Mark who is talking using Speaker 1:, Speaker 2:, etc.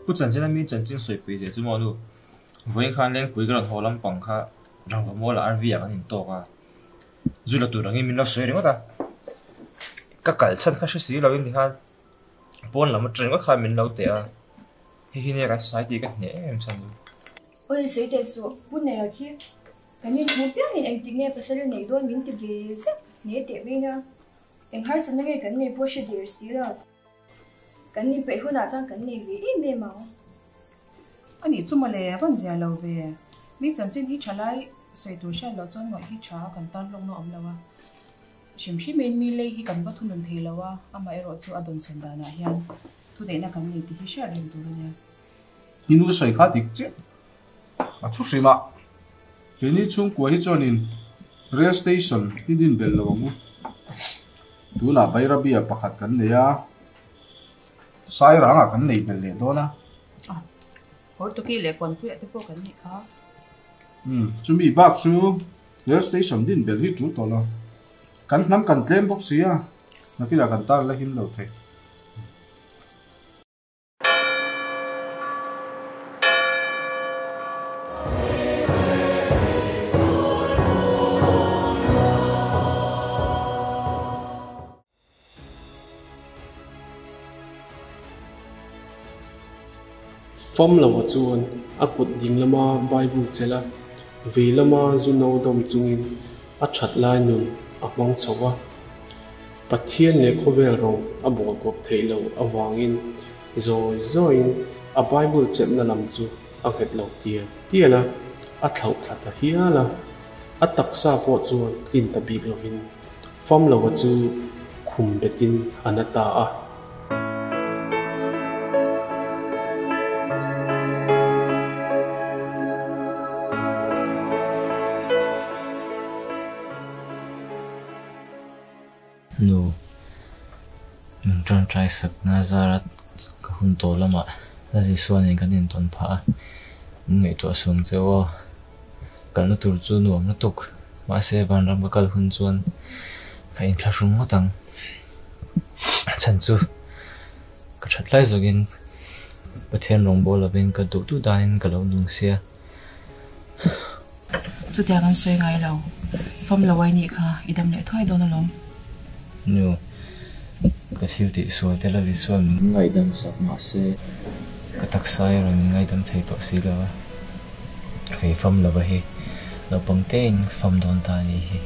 Speaker 1: Pu Chanchina mi chanchin sawipui zeh chu maw nu? Vawiin khan Lengpui ka rawn haw lampang kha rangva mualah RV ah kan intawk a, zu la tur angin min lo sawi ringawt a, ka kal chhan kha hre si loin tikhan pawn lam atang ringawt khan min lo teh a, hei hi nia kan society ka hneh em em chhan chu.
Speaker 2: Awi sawi teh suh, Pu Neia khi kan inhmuh piangin engtik nge pasal i neih dawn min ti ve zek hneh teh mai nia, eng harsatna nge kan nei pawh hre der si lo. Kan inpeih hunah chuan kan nei ve em em ang.
Speaker 3: A nih chu mawle, a van zia lo ve. Mi chanchin hi tha lai sawi tur hriat loh chuan ngawih hi tha kan tan lawkna awm lo a. Hrim hrimin mi lei hi kan va thunun thei lo a, amaherawh chu a dawnsawn danah hian thuneihna kan nei tih hi hriat reng tur a nia.
Speaker 4: I nu sawi kha dik chiah a thu hrim a, keini chhungkua hi chuanin rail station hi din belh lo ang u. Tunah Bairabia pakhat kan nei a, Sairangah kan nei belh leh dawn a.
Speaker 3: Hortuki leh Kawnpuiah te pawh kan neih kha.
Speaker 4: Umm, chumi bak chu rail station din belh hi tul tawh lo. Kan hnam kan tlem bawk si a, nakinah kan tan la him lo thei.
Speaker 5: Fam loa chuan a kut ding lama Bible chelh a, vei lama zu no dawm chungin a that lai nun a hmang chho a. Pathian leh khawvel rawng a bawl kawp theih loh avangin zawi zawiin a Bible chelhna lam chu a nghet lo tial tial a, a thlauh thla ta hial a. A taksa pawh chuan tlin ta bik lovin fam loa chu khum betin a na ta a.
Speaker 1: Nu, min tawngtai sak na zara ka hun tawh lamah Lal Isua nen kan intawn phah a, min ngaihtuah sum che aw. Kalna tur chu nuam lutuk, mahse vanram ka kal hun chuan ka inthlahrung ngawt ang. A chhan chu ka that lai zawkin Pathian rawngbâwl lovin ka duh duh danin ka lo nung sia.
Speaker 3: Chutiang an sawi ngai lo. Fam lo ai nih kha i dam leh thuai dawn alawm.
Speaker 1: Nu, ka thil tih sual te la Lisuan min ngaihdam sak mahse ka taksa erawh min ngaihdam thei tawh si lo a. Hei fam lova hi naupang tein fam dawn ta a nih hi.